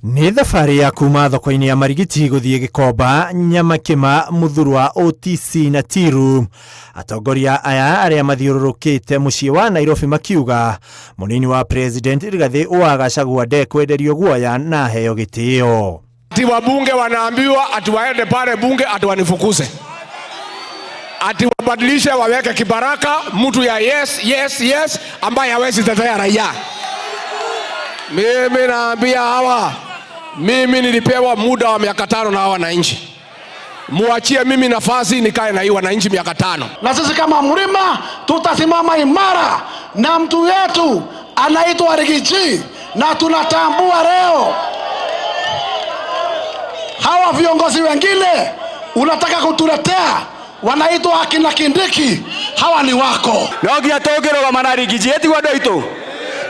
Nĩ thabarĩ ya kuma thoko-inĩ ya Marigiti gũthiĩ Gĩkomba, Nyamakĩma, Mũthurwa, OTC na Tiru. Atongoria aya arĩa mathiũrũrũkĩte mũciĩ wa Nairobi makiuga mũnini wa President Rigathĩ wa Gachagua ndekwenderio guoya na aheo gĩtĩo. Ati wabunge wanaambiwa ati waende pale bunge ati wanifukuze, ati wabadilishe waweke kibaraka mtu ya yes ambaye hawezi tetea raia. Mimi naambia hawa, mimi nilipewa muda wa miaka 5 na hawa wananchi, muachie mimi nafasi nikae na hii wananchi miaka 5. Na sisi kama mlima tutasimama imara na mtu wetu anaitwa Riggy G, na tunatambua leo hawa viongozi wengine unataka kutuletea wanaitwa akina Kindiki, hawa ni wako. No nginya tũngĩrũgama na Riggy G ĩtigwo andũ aitũ,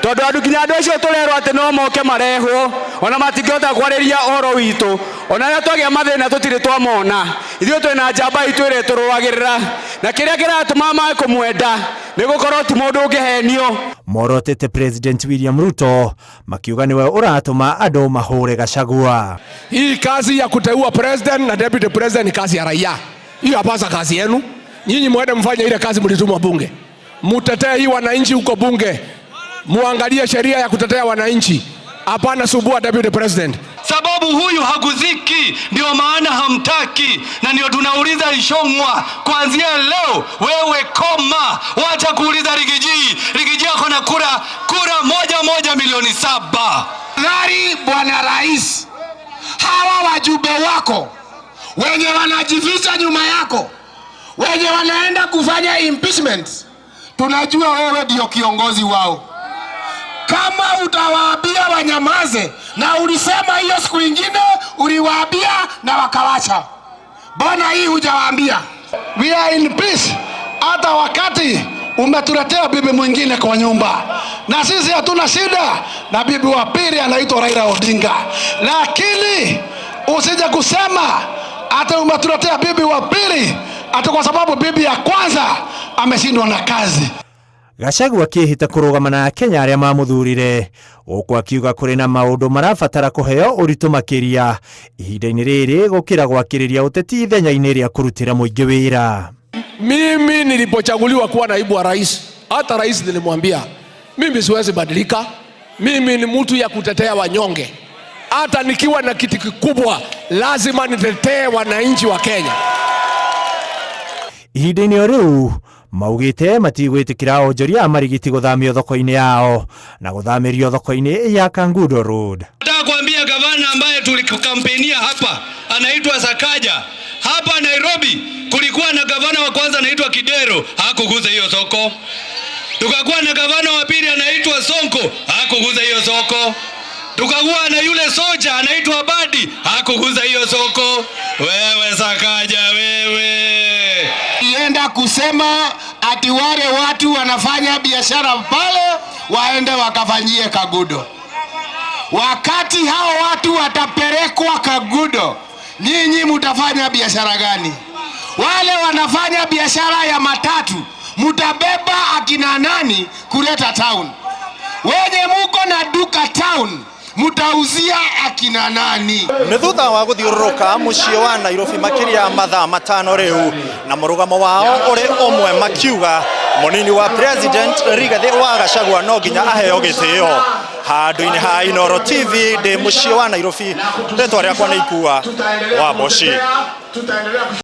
tondũ andũ nginya andũ acio tũrerwo atĩ no moke marehwo ona matingĩhota kwarĩria ũhoro witũ. Ona rĩrĩa twagĩa mathĩna tũtirĩ twamona. Ithuĩ twĩna njamba itũ ĩrĩa ĩtũrũagĩrĩra, na kĩrĩa kĩratũma mae kũmwenda nĩ gũkorwo ti mũndũ ũngĩhenio. Morotete President William Ruto makiuga nĩwe ũratũma andũ mahũre Gachagua. Hii kazi ya kuteua president na deputy president ni kazi ya raia. Hiyo hapasa kazi yenu. Nyinyi mwende mfanye ile kazi mlitumwa bunge. Mutetee hii wananchi huko bunge. Muangalie sheria ya kutetea wananchi. Hapana sumbua deputy president. Sababu huyu haguziki, ndio maana hamtaki, na ndio tunauliza Ichung'wah, kuanzia leo wewe koma, wacha kuuliza Riggy G. Riggy G ako na kura 1.1 milioni. Gari bwana rais, hawa wajumbe wako wenye wanajificha nyuma yako, wenye wanaenda kufanya impeachment, tunajua wewe ndio kiongozi wao. Kama utawaambia wanyamaze, na ulisema hiyo siku ingine uliwaambia na wakawacha, mbona hii hujawaambia? We are in peace. Hata wakati umetuletea bibi mwingine kwa nyumba, na sisi hatuna shida na bibi wa pili anaitwa Raila Odinga, lakini usije kusema hata umetuletea bibi wa pili ati kwa sababu bibi ya kwanza ameshindwa na kazi. Gachagua akĩĩhĩta kũrũgama na Akenya arĩa mamũthurire, gũkũ akiuga kũrĩ na maũndũ marabatara kũheo ũritũ makĩria ihinda-inĩ rĩrĩ gũkĩra gwakĩrĩria ũteti ithenya-inĩ rĩa kũrutĩra mũingĩ wĩra. Mimi nilipochaguliwa kuwa naibu wa rais, hata rais nilimwambia mimi siwezi badilika. Mimi ni mtu ya kutetea wanyonge. Hata nikiwa na kiti kikubwa lazima nitetee wananchi wa Kenya. Ihinda-inĩ o rĩu maugĩte matigwĩtĩkĩra onjoria a Marigiti gũthamio thoko-inĩ yao na gũthamĩrio thoko-inĩ ya Kangundo Road. Nataka kuambia gavana ambaye tulikampenia hapa anaitwa Sakaja. Hapa Nairobi kulikuwa na gavana wa kwanza anaitwa Kidero, hakuguza hiyo soko. Tukakuwa na gavana wa pili anaitwa Sonko, hakuguza hiyo soko. Tukakuwa na yule soja anaitwa Badi, hakuguza hiyo soko. Wewe Sakaja, wewe Ienda kusema ati wale watu wanafanya biashara pale waende wakafanyie Kangundo. Wakati hao watu watapelekwa Kangundo, nyinyi mutafanya biashara gani? Wale wanafanya biashara ya matatu mutabeba akina nani kuleta town? Wenye muko na duka town mutauzia akina nani? Nĩ thutha wa gũthiũrũrũka mũciĩ wa Nairobi makĩria mathaa 5 rĩu, na mũrũgamo wao ũrĩ ũmwe, makiuga mũnini wa President Rigathĩ wa Gachagua no nginya aheo gĩtĩo. Handũ-inĩ ha Inooro TV, ndĩ mũciĩ wa Nairobi, rĩtwa rĩakwa nĩ Ikua wa Mboci.